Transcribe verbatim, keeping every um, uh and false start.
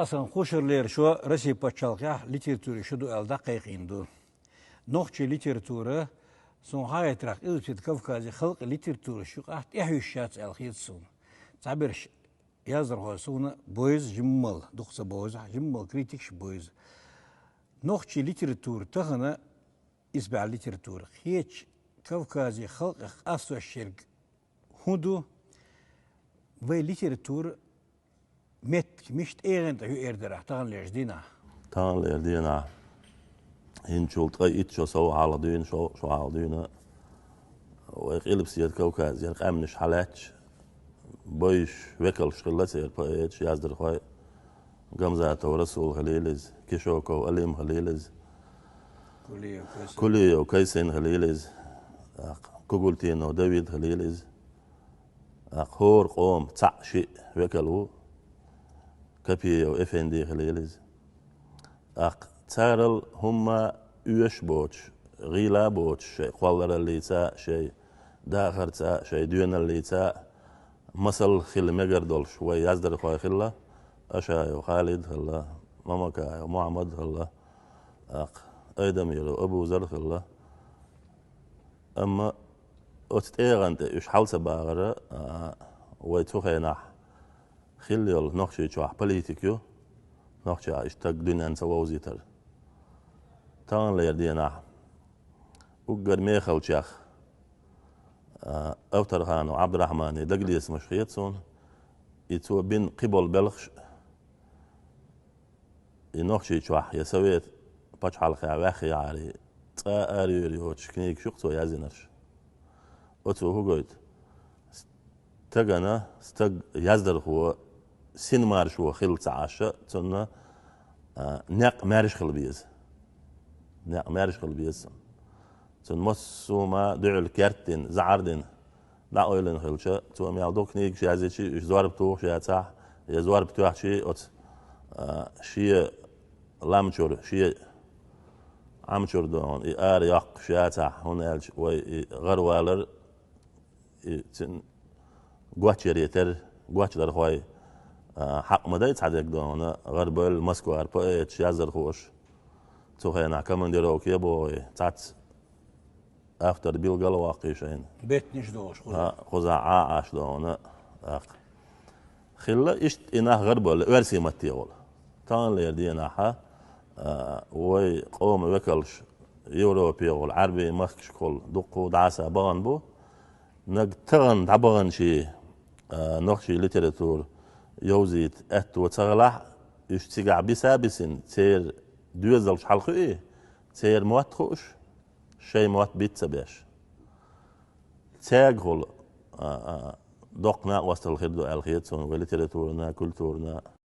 Асан Хушарлера шо Россия пачхьалкхехь литература шу ду аьлла дӀакхайкхийна ду. Нохчийн литература, суна хьагӀайтарах, Къилбаседа Кавказе халкъан литератураш юкъахь тӀаьхьа йиш яц аьлла хета суна. Цхьаберш яздархой суна бовза жиммал, дукха ца бовзахь, жиммал критикаш бовза. Нохчийн литература тахана, исбаьхьа литература, кхечу Кавказе халкъах къастош ерг хӀун ду? Вай литература меттиг мишта эгӀан тӀе ю эр дарахь таханлерчу дийнахь? Таханлера дийнахь, хӀинцачул ткъе итт шо сов хьалха дуьйна, шо, шо хьалха дуьйна, вай Къилбаседа Кавказера къаьмнаш хьалаьтташ, бовзуш векалш хилла церан поэташ, яздархой, Гамзатов Расул хилийла иза, Кишоков Алим хилийла иза, Кулиев Кайсин. Кулиев Кайсин хилийла иза, тӀаккха Кугультинов Давид хилийла иза. ТӀаккха хӀора къоман цхьаъ-шиъ векал ву, Копиев Эфенди хилийла иза. ТӀаккха царал хӀумма оьшуш боцуш, гӀийла боцуш, шайн кхоллараллица а, шайн дахарца а, шайн доьналлица а масал хила мегар долуш вай яздархой хилла, Ашаев Халид хилла, Мамакаев Мухьаммад хилла, тӀаккха Айдамиров Абузар хилла. Амма оцу тӀегӀан тӀе уьш хьал ца багӀара, а, вай цу хенахь хилла йолу Нохчийчохь политика ю, нохча иштта стаг дуьненна ца вовзийтар. Таханлера дийнахь уггар мехалчех, а, Авторханов Ӏабдурахьманан дагалецамаш хета суна, и цо бина кхиболу белхаш, и Нохчийчохь я Совет пачхьалкхехь ваьххехьара цкъа а арайийр йоцуш книгаш ю-кх цо яздинарш. Оцо хӀун гойту? Стагана, стаг яздархо синмаршо хилла ца Ӏаш, цунна, а, некъ маьрша хила беза. Некъ маьрша хила беза цунна. Цунна массо а хӀума дуьхьал кертдина, заӀар дина, дӀаойлина хилча, цо мел дукха книгаш яздича, уьш зорба тухуш яцахь, я зорба тоьхча оцу, а, шен лам чуьра, шен Ӏам чуьра догӀу, и ара йоккхуш яцахь, хӀунда аьлча вай и гӀарвалар, и цуьнан гочъяре терра, гочдархой, а, хьакъ ма дай цхьа дерг догӀу, гӀарбевлла Москвара поэташ, яздархоша. Цу хенахь командировке а богӀий, цхьацца автор билгал а воккхий шайна. Беттанаш дохуш, кхуза. А, кхузахь Ӏа Ӏаш догӀу, тӀаккха. Хилла иштта и нах гӀарбевлла, оьрсийн матте волу. Таханлера дийнахь, а, вай къоман векалш Европе волу, Ӏаьрбийн махкашкахула дуккха а дӀасабахана бу. Нагахь тахана дӀабаханчийн, а, нохчийн литература йовзийта аьтто ца хилахь, уьш цигахь биса а бисина, церан доьзалш хьалакхуьий, церан мотт хууш, шайн мотт биц ца беш. Цаьргахула, а, а, доккха накъосталла хир ду аьлла хета суна вай литературана, культурана.